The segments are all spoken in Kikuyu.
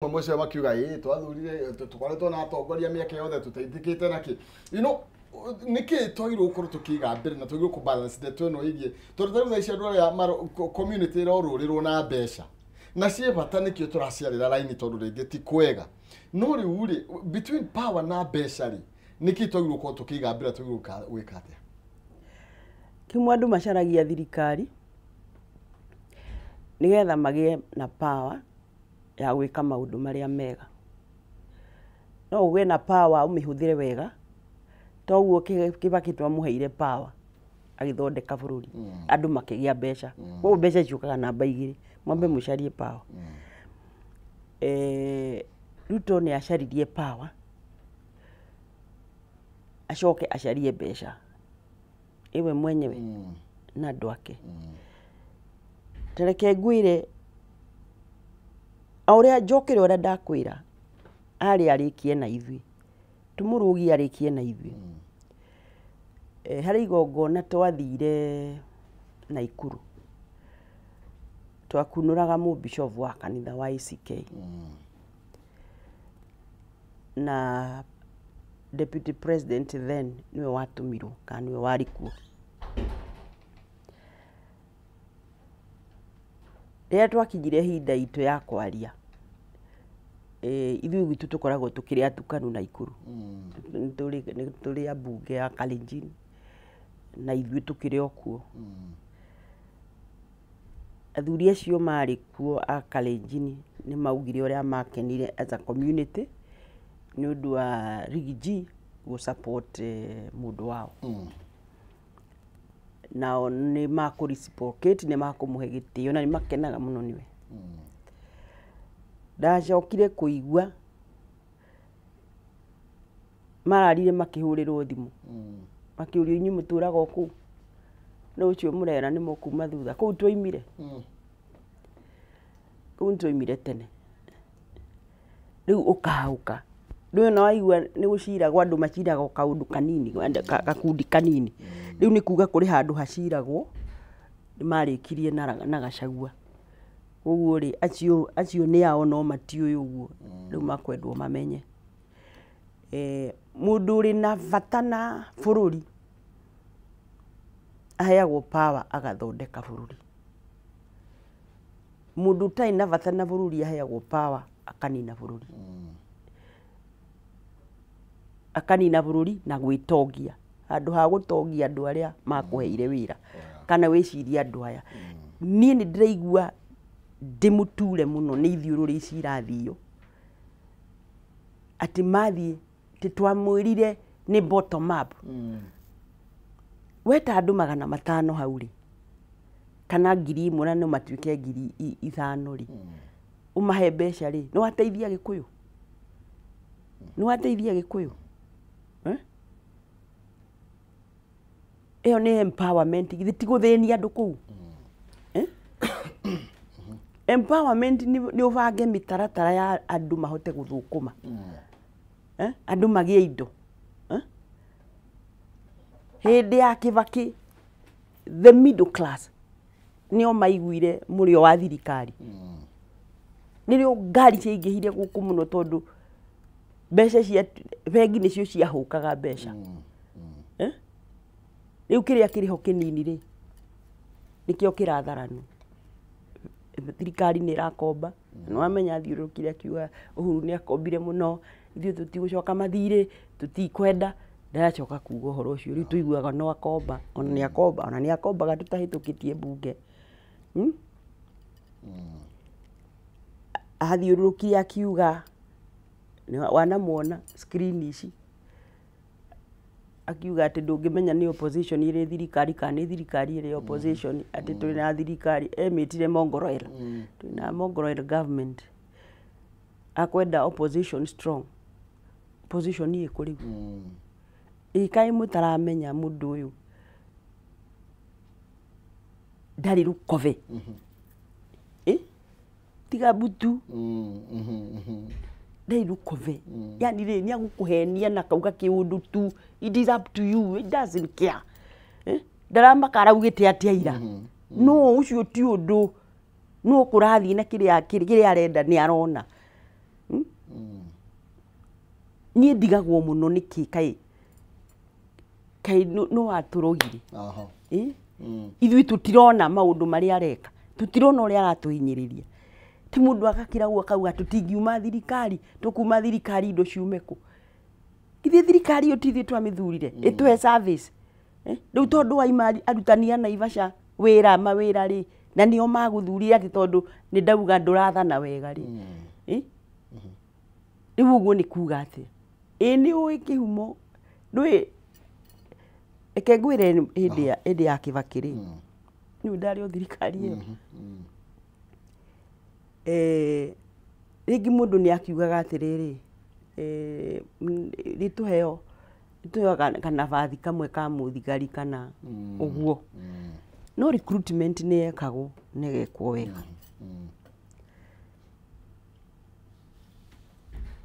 Amwe makiuga ĩ twathurire tũkoretwo na atongoria mĩaka yothe tũteithĩkĩte nakĩ, nĩkĩ twagĩrĩirwo gũkorwo tũkĩiga mbere na twagĩrĩirwo kũ balance ndeto ĩno ĩgiĩ, tondũ ta rĩu thaa ici andũ arĩa community ĩrorũrĩrwo na mbeca na ciĩ bata, nĩkĩo tũraciarĩra raini tondũ rĩngĩ ti kwega. No rĩu rĩ, between power na mbeca rĩ, nĩkĩ twagĩrĩirwo gũkorwo tũkĩiga mbere, twagĩrĩirwo gwĩka atĩa? Kĩmwe, andũ macaragia thirikari nĩgetha magĩe na power ya gwĩka maũndũ marĩa mega. No ũgĩe na power ũmĩhũthĩre wega, toguo Kibaki twamũheire power agĩthondeka bũrũri, andũ makĩgĩa mbeca. Koguo mbeca ciũkaga namba igĩrĩ, mwambe mũcarie power. Ruto nĩ acaririe power, acoke acarie mbeca iwe mwenyewe na andũ ake. Tareke ngwĩre o ũrĩa njokere ũrĩa ndakwĩra, arĩ arĩkie na ithuĩ, tũmũrũgie arĩkie na ithuĩ. Harĩ igongona twathire Naikuru, twakunũraga mũbishofu wa kanitha wa ACK, na deputy president then niwe watũmirwo kana niwe warĩ kuo. Rĩrĩa twakinyire ihinda itũ ya kwaria, ithuĩ gwitũ tũkoragwo tũkĩrĩ atukanu Naikuru. Nĩ tũrĩ ambunge ya Kalenjin na ithuĩ tũkĩrĩ o kuo. Athuri acio marĩ kuo a Kalenjin nĩ maugire ũrĩa makenire as a community nĩ ũndũ wa Riggy G gũ support mũndũ wao. Nao nĩ makũ reciprocate, nĩ makũmũhe gĩtĩo na nĩ makenaga mũno nĩwe. Ndacokire kũigua mararire makĩhũrĩrwo thimũ, makĩũrio, inyuĩ mũtũraga o kũu, no ũcio mũrera nĩ mũkuma thutha kũu twaimire, kũu nĩtwaimire tene. Rĩu ũkaũka ndũĩ na waigua nĩ gũciragwo, andũ maciraga o kaũndũ kanini, gakundi kanini. Rĩu nĩ kuga kũrĩ handũ haciragwo nĩ marĩkirie na Gachagua. Koguo rĩ, acio nĩ ao no matiũĩ ũguo, rĩu makwendwo mamenye. Mũndũ ũrĩ na bata na bũrũri aheagwo power agathondeka bũrũri. Mũndũ ũtarĩ na bata na bũrũri aheagwo power akanina bũrũri. Akanina bũrũri na gwĩtongia handũ ha gũtongia andũ arĩa makũheire wĩra kana wĩcirie andũ aya. Niĩ nĩ ndĩraigua ndĩmũture mũno nĩ ithiũrũrĩ ici irathio atĩ mathiĩ atĩ twamwĩrire nĩ bottom up. Weta andũ 500 hau rĩ, kana 1000, na no matuĩke 5000 rĩ, ũmahe mbeca rĩ, nĩ wateithia Gĩkũyũ? Nĩ wateithia Gĩkũyũ? Eh? Ĩyo nĩ empowerment? Githĩ ti gũthĩnia andũ kũu? Eh? Empowerment nĩ ũbange mĩtaratara ya andũ mahote gũthũkũma. Eh? Andũ magĩe indo. Eh? Hĩndĩ ya Kibaki, the middle class nĩo maiguire mũrĩo wa thirikari. Nĩrĩo ngari ciaingĩhire gũkũ mũno, tondũ mbeca cia bengi nĩcio ciahũkaga mbeca. Eh? Rĩu kĩrĩa kĩrĩho kĩnini rĩ, nĩkĩo kĩratharanwo. Thirikari nĩ ĩrakomba, nĩ wamenya athiũrũrũkire akiuga Uhuru nĩ akombire mũno, ithuĩ tũtigũcoka mathirĩ, tũtikwenda. Ndaracoka kuga ũhoro ũcio, rĩu tũiguaga no akomba, ona nĩ akomba, ona nĩ akombaga tũtahĩtũkĩtie mbunge. Athiũrũrũkire akiuga, wanamuona screen ici, akiuga atĩ ndũngĩmenya nĩ opposition ĩrĩ thirikari kana nĩ thirikari ĩrĩ opposition, atĩ tũrĩ na thirikari emĩtire mongrel, twĩ na mongrel government. Akwenda opposition strong. Opposition ĩkũ rĩu? Ĩ kaĩ mũtaramenya mũndũ ũyũ ndarĩ rũkobe? Ĩ tiga mbutu, ndarĩ rũkobe. Yani rĩ, nĩ agũkũhenia na kauga kĩũndũ tu, it is up to you, it doesn't care. Eh? Ndaramaka araugĩte atĩa ira, no ũcio ti ũndũ, no kũrathiĩ na kĩrĩa arenda nĩ arona. Niĩ ndigagwo mũno nĩkĩ kaĩ kaĩ no watũrogire. Ithuĩ tũtirona maũndũ marĩa areka, tũtirona ũrĩa aratũhinyĩrĩria. Ti mũndũ agakira ũguo akauga tũtingiuma thirikari, tũkuma thirikari indo ciume kũ? Ithuĩ thirikari ĩyo ti ithuĩ twamĩthurire ĩtũhe service. Rĩu tondũ waima arutani a Naivasha wĩra mawĩra rĩ, na nĩo magũthurire atĩ tondũ nĩ ndauga ndũrathana wega rĩ. Rĩu ũguo nĩ kuga atĩa? Ĩ nĩ ũĩ kĩhumo ndũĩ. Reke ngwĩre hĩndĩ ya Kibaki rĩ, nĩwe ndarĩ o thirikari ĩyo. Rĩngĩ mũndũ nĩ akiugaga atĩrĩrĩ, nĩtũheo kanabathi kamwe ka mũthigari kana ũguo. No recruitment nĩ yekagwo na ĩgekwo wega.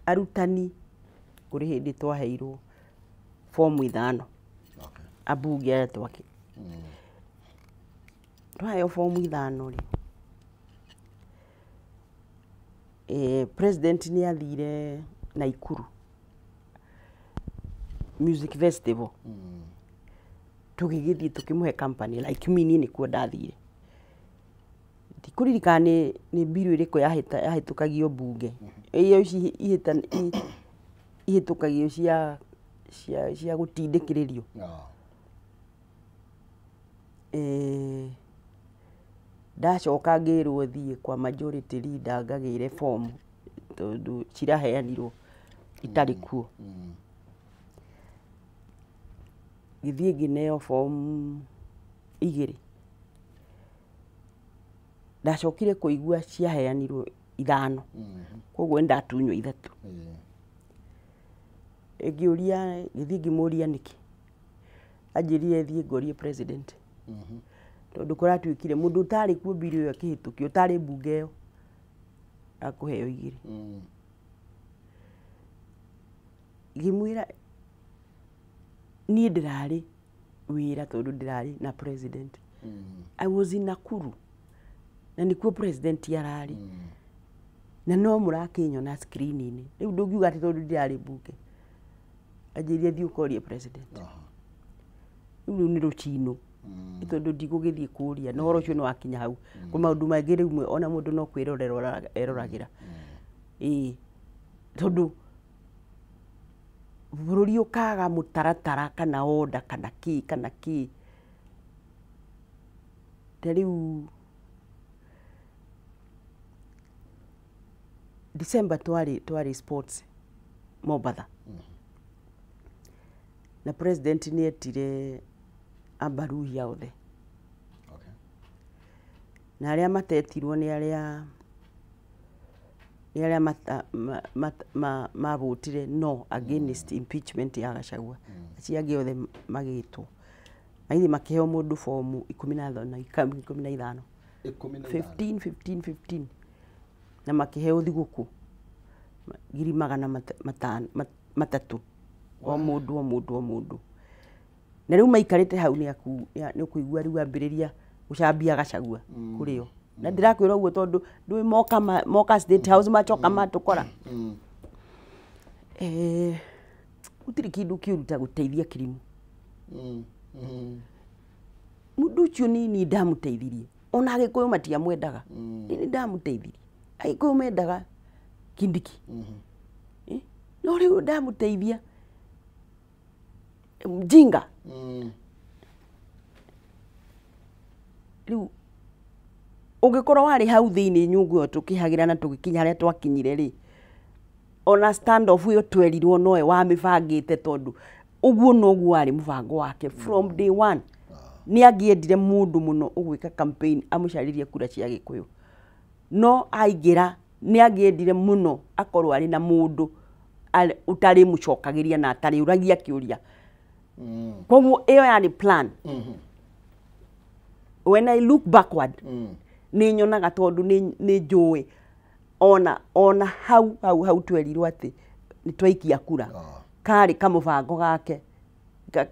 Arutani kũrĩ hĩndĩ twaheirwo fomu 5. Ambunge aya twake. Twaheo fomu 5 rĩ, president nĩ athire Naikuru music festival. Tũgĩgĩthiĩ tũkĩmũhe company like me, niĩ nĩkuo ndathire. Ndikũririkana nĩ mbiru ĩrĩkũ yahĩtũkagio mbunge. Ĩyo ici ihĩtũkagio cia gũtindĩkĩrĩrio. Ndacoka ngĩrwo thiĩ kwa majority leader ngagĩre form tondũ ciraheanirwo itarĩ kuo. Ngĩthiĩ ngĩneo form 2. Ndacokire kũigua ciaheanirwo 5. Koguo nĩndatunywo 3. Ngĩũria, ngĩthiĩ ngĩmũria nĩkĩ. Anjĩrire thiĩ ngorie president. Tondũ kũratuĩkire mũndũ ũtarĩ kuo mbiri ĩyo ĩkĩhĩtũkio, ũtarĩ mbunge ĩyo akũheo 2. Ngĩmwĩra niĩ ndĩrarĩ wĩra tondũ ndĩrarĩ na president. I was in Nakuru na nĩkuo president ararĩ. Na no mũrakĩnyona screen-inĩ. Rĩu ndũngiuga atĩ tondũ ndĩrarĩ mbunge. Anjĩrire thiĩ ũkorie president. Rĩu nĩ rũcinũ. Tondũ ndigũgĩthiĩ kũria na ũhoro ũcio nĩ wakinya hau. Kwĩ maũndũ maingĩ rĩu ona mũndũ no kwĩrorera eroragĩra. Ĩĩ tondũ bũrũri ũkaga mũtaratara kana order kana kĩ kana kĩ. Ta rĩu December twarĩ sports Mombatha. Na president nĩ etire ambaruhia othe. Na arĩa matetirwo nĩ arĩa mavotire no against impeachment ya Gachagua. Acio angĩ othe magĩtwo. Magĩthiĩ makĩheo mũndũ fomu 15 15. 15 15 15. Na makĩheo thigũkũ ngiri magana 3 o mũndũ o mũndũ o mũndũ. Na rĩu maikarĩte hau nĩ ũkũigua rĩu ambĩrĩria gũcambia Gachagua kũrĩ o. Na ndĩrakwĩra ũguo tondũ ndũĩ moka State House macoka matũkora. Gũtirĩ kĩndũ kĩũru ta gũteithia kĩrimũ. Mũndũ ũcio niĩ ndamũteithirie. Ona Agĩkũyũ matiamwendaga. Niĩ ndamũteithirie. Agĩkũyũ mendaga Kindiki. No rĩu ndamũteithia mjinga. Rĩu ũngĩkorwo warĩ hau thĩinĩ nyũngũ ĩyo tũkĩhagĩra na tũgĩkinya harĩa twakinyire rĩ, ona stand off ĩyo twerirwo nowe wamĩbangĩte tondũ ũguo noguo warĩ mũbango wake from day one. Nĩ angĩendire mũndũ mũno ũgwĩka campaign amũcarĩrie kura cia Gĩkũyũ. No aingĩra nĩ angĩendire mũno akorwo arĩ na mũndũ ũtarĩ mũcokagĩria na atarĩ ũragia kĩũria. Koguo ĩyo yarĩ plan. When I look backward, nĩ nyonaga tondũ nĩ njũĩ ona hau hau hau twerirwo atĩ nĩ twaikia kura. Karĩ kamũbango gake ga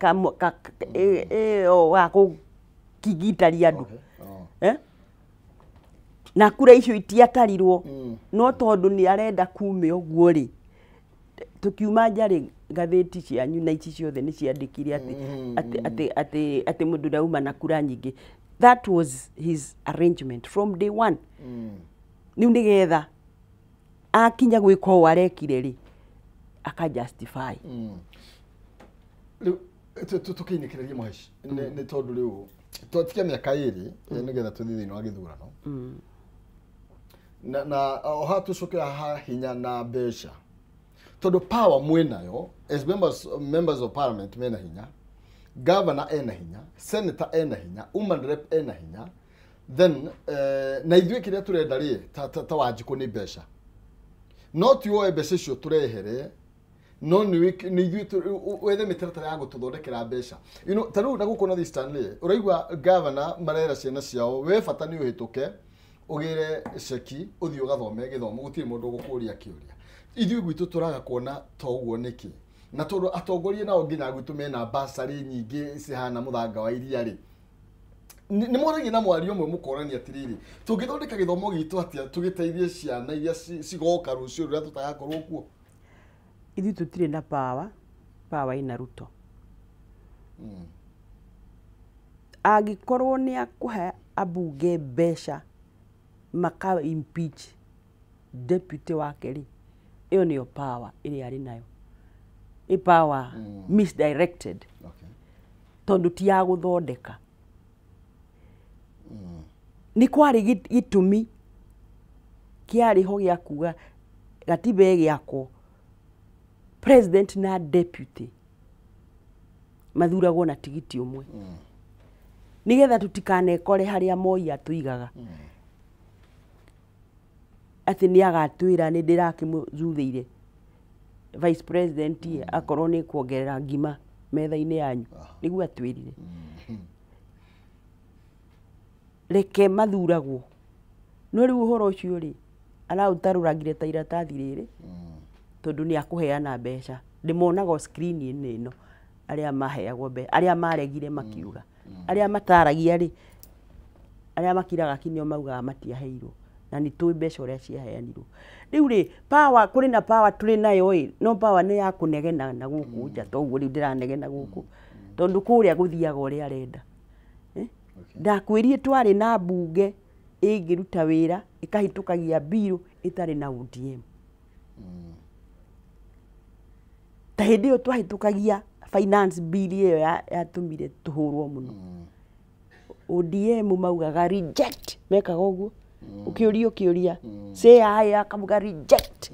kũkigitaria andũ. Na kura icio itiatarirwo no tondũ nĩ arenda kume ũguo rĩ, Tukiuma nja rĩ, ngathĩti cianyu na ici ciothe nĩ ciandĩkire atĩ mũndũ ndauma na kura nyingĩ. That was his arrangement from day one. Rĩu nĩgetha akinya gwĩka ũũ arekire rĩ, aka justify. Rĩu tũkĩinĩkĩrĩrie mũheci nĩ tondũ rĩu twatikia mĩaka 2 nĩgetha tũthiĩ thĩinĩ wa gĩthurano na o haha tũcoke haha hinya na mbeca, tondũ power mwĩnayo as members of parliament mena hinya, governor ena hinya, senator ena hinya, woman rep ena hinya, then na ithuĩ kĩrĩa tũrenda rĩ ta Wanjikũ nĩ mbeca, no ti woe mbeca icio tũrehere, no nĩ ithuĩ wethe mĩtaratara ya gũtũthondekera mbeca. You know, ta rĩu na gũkũ North Eastern rĩ, ũraigua governor marera ciana ciao, we bata nĩ ũhĩtũke ũgĩre ceki ũthiĩ ũgathome gĩthomo, gũtirĩ mũndũ ũgũkũria kĩũria. Ithuĩ gwitũ tũraga kuona ta ũguo nĩkĩ? Na tondũ atongoria nao nginya gwitũ mena basarĩ nyingĩ cihana mũthanga wa iria rĩ, nĩ moragia na mwario ũmwe mũkorania atĩrĩrĩ, tũngĩthondeka gĩthomo gitũ atĩa tũgĩteithie ciana iria cigoka rũciũ rũrĩa tũtagakorwo kuo? Ithuĩ tũtirĩ na power, power ĩna Ruto. Angĩkorwo nĩ akũhe ambunge mbeca maka impeach deputy wake rĩ, ĩyo nĩyo power ĩrĩa arĩ nayo. Ĩ power misdirected. Tondũ ti ya gũthondeka. Nĩ kwarĩ gĩtũmi kĩarĩ ho gĩa kuga gatiba ĩgĩakwo president na deputy mathuragwo na tigiti ũmwe, nĩgetha tũtikanekore harĩa Moi atũigaga atĩ nĩ agatwĩra nĩ ndĩrakĩmũthuthĩire vice president akorwo nĩ kuongerera ngima metha-inĩ yanyu, nĩguo atwĩrire. Reke mathuragwo. No rĩu ũhoro ũcio rĩ, araũtarũrangire ta iratathi rĩrĩ, tondũ nĩ akũheana mbeca. Ndĩmonaga o screen-inĩ ĩno arĩa maheagwo mbeca, arĩa maregire makiuga, arĩa mataragia rĩ, arĩa makiraga ki nĩo maugaga matiaheirwo, na nĩ tũĩ mbeca ũrĩa ciaheanirwo. Rĩu rĩ, power, kũrĩ na power tũrĩ nayo ĩ, no power nĩ ya kũnegena na gũkũ nja, toguo rĩu ndĩranegena gũkũ, tondũ kũrĩa gũthiaga ũrĩa arenda. Ndakwĩrire twarĩ na mbunge ĩngĩruta wĩra ĩkahĩtũkagia bill ĩtarĩ na ODM. Ta hĩndĩ ĩyo twahĩtũkagia finance bill ĩyo yatũmire tũhũrwo mũno. ODM maugaga reject, mekaga ũguo. Ũkĩũria ũkĩũria, say aye akamuga reject,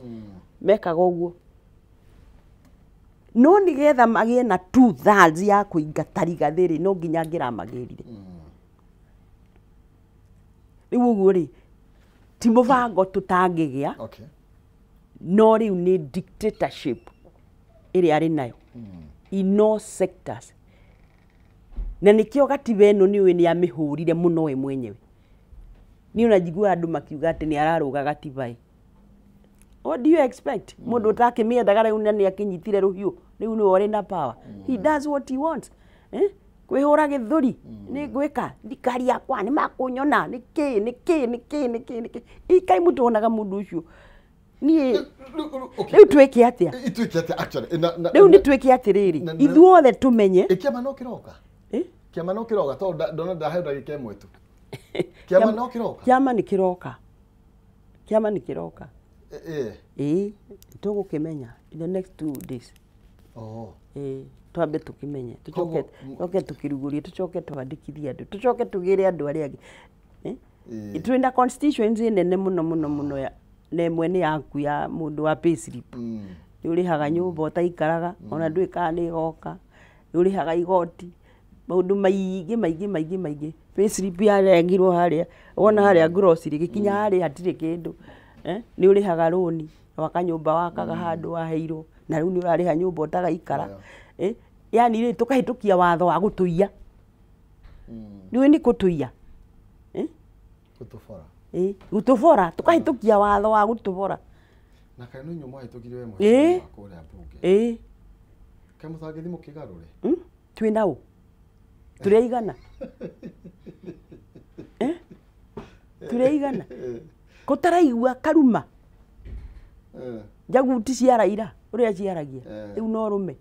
mekaga ũguo. No nĩgetha magĩe na 2/3 ya kũingata Rigathĩ rĩ, no nginya angĩramagĩrire. Rĩu ũguo rĩ, ti mũbango tũtangĩgĩa, no rĩu nĩ dictatorship ĩrĩa arĩ nayo in all sectors. Na nĩkĩo gatiba ĩno nĩũĩ nĩ amĩhũrire mũno we mwenyewe. Niĩ ona njiguaga andũ makiuga atĩ nĩ ararũga gatiba ĩ. What do you expect? Mũndũ ũtakĩmĩendaga rĩu na nĩ akĩnyitire rũhiũ, rĩu nĩwe ũrĩ na power. He does what he wants. Kwĩhũra gĩthũri, nĩ ngwĩka, thirikari yakwa nĩ makũnyona, nĩ kĩ, nĩ kĩ, nĩ kĩ, nĩ kĩ, nĩ kĩ. Ikai mũtonaga mũndũ ũcio. Niĩ rĩu twĩke atĩa? Itwĩke atĩa actually? Rĩu nĩ twĩke atĩrĩrĩ, ithuothe tũmenye. Kĩama no kĩroka? Kĩama no kĩroka tondũ ndona ndaheo ndagĩka ĩmwe tu. Kĩama no kĩroka? Kĩama nĩ kĩroka. Kĩama nĩ kĩroka. Ĩĩ, tũgũkĩmenya in the next 2 days. Twambe tũkĩmenye, tũcoke tũkĩrugũrie, tũcoke twandĩkithie andũ, tũcoke tũgĩre andũ arĩa angĩ. Twĩna constituency nene mũno mũno mũno ya na ĩmwe nĩ yaku ya mũndũ wa payslip. Nĩ ũrĩhaga nyũmba ũtaikaraga, ona ndũĩ kana nĩ ĩgoka, nĩ ũrĩhaga igoti, maũndũ maingĩ maingĩ maingĩ maingĩ. Payslip yarengirwo harĩa, wona harĩa grocery gĩkinya harĩa hatirĩ kĩndũ. Nĩ ũrĩhaga rũni, waka nyũmba wakaga handũ waheirwo, na rĩu nĩ ũrarĩha nyũmba ũtagaikara. Yani rĩ tũkahĩtũkia watho wa gũtũiya. Nĩũĩ nĩ gũtũiya? Gũtũbora. Gũtũbora, tũkahĩtũkia watho wa gũtũbora. Na kaĩ no inyuĩ mwahĩtũkirie we mũhĩtũki wa kũrĩa mbunge. Kaĩ mũtangĩthiĩ mũkĩgarũre? Twĩ na ũ? Tũrĩ aigana? Tũrĩ aigana? Kũtaraigua karuma. Njaguti cia Raila ũrĩa ciaragia rĩu no rũme,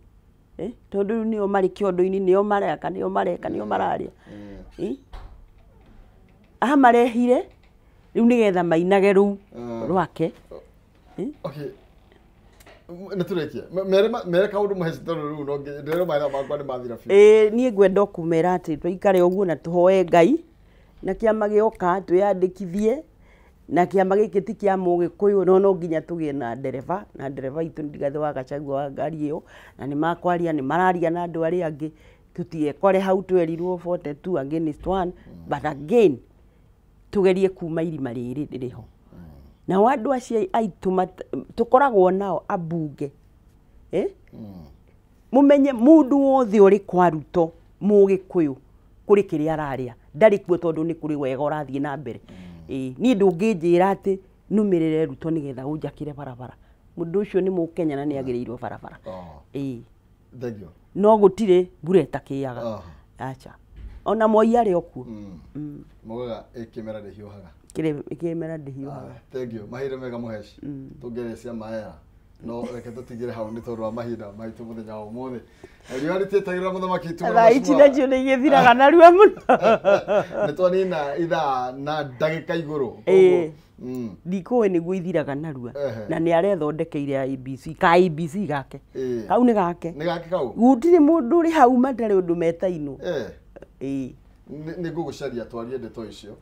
tondũ rĩu nĩo marĩ kĩondo-inĩ, nĩo mareka, nĩo mareka, nĩo mararĩa. Amarehire rĩu nĩgetha mainage rũu rwake. Okay, nĩ tũrĩkie. Mere kaũndũ mũheci tondũ rĩu no ndĩrero mathaa makwa nĩ mathira biũ. Ĩĩ, niĩ ngwenda o kũmera atĩ tũikare ũguo na tũhoe Ngai na kĩama gĩoka twĩyandĩkithie, na kĩama gĩkĩ ti kĩa Mũgĩkũyũ, no no nginya tũgĩe na ndereba, na ndereba itũ nĩ Rigathĩ wa Gachagua wa ngari ĩyo, na nĩ makwaria, nĩ mararia na andũ arĩa angĩ, tũtigekore hau twerirwo 42 against 1, but again tugerie kuma irima rĩrĩ rĩrĩ ho. Nao andũ acio aitũ tũkoragwo nao ambunge, mumenye mũndũ wothe ũrĩ kwa Ruto Mũgĩkũyũ kũrĩ kĩrĩa ararĩa ndarĩ kuo tondũ nĩ kũrĩ wega ũrathiĩ na mbere. Niĩ ndũngĩnjĩra atĩ nũmĩrĩre Ruto nĩgetha ũnjakĩre barabara, mũndũ ũcio nĩ Mũkenya na nĩ agĩrĩirwo barabara. Thank you. No gũtirĩ mbura ĩtakĩaga. Acha, ona Moi arĩ o kuo. Mogaga ĩkĩmera ndĩhiũhaga. Kĩmera ndĩhiũhaga. Thank you. Mahinda mega mũheci. Tũngeria cia maera no reke tũtigĩre hau nĩ tondũ wa mahinda maitũ mũthenya wa ũmũthĩ. Riũa rĩtietagĩrĩra mũthamaki itũ. Thaa ici nacio nĩ igĩthiraga narua mũno. Nĩ twanina ithaa na ndagĩka igũrũ. Ndikũĩ nĩguo ithiraga narua. Na nĩ arethondekeire IEBC, ka IEBC gake. Kau nĩ gake. Nĩ gake kau. Gũtirĩ mũndũ ũrĩ hau matarĩ ũndũ metainwo. Nĩ ngũgũcaria twarie ndeto icio.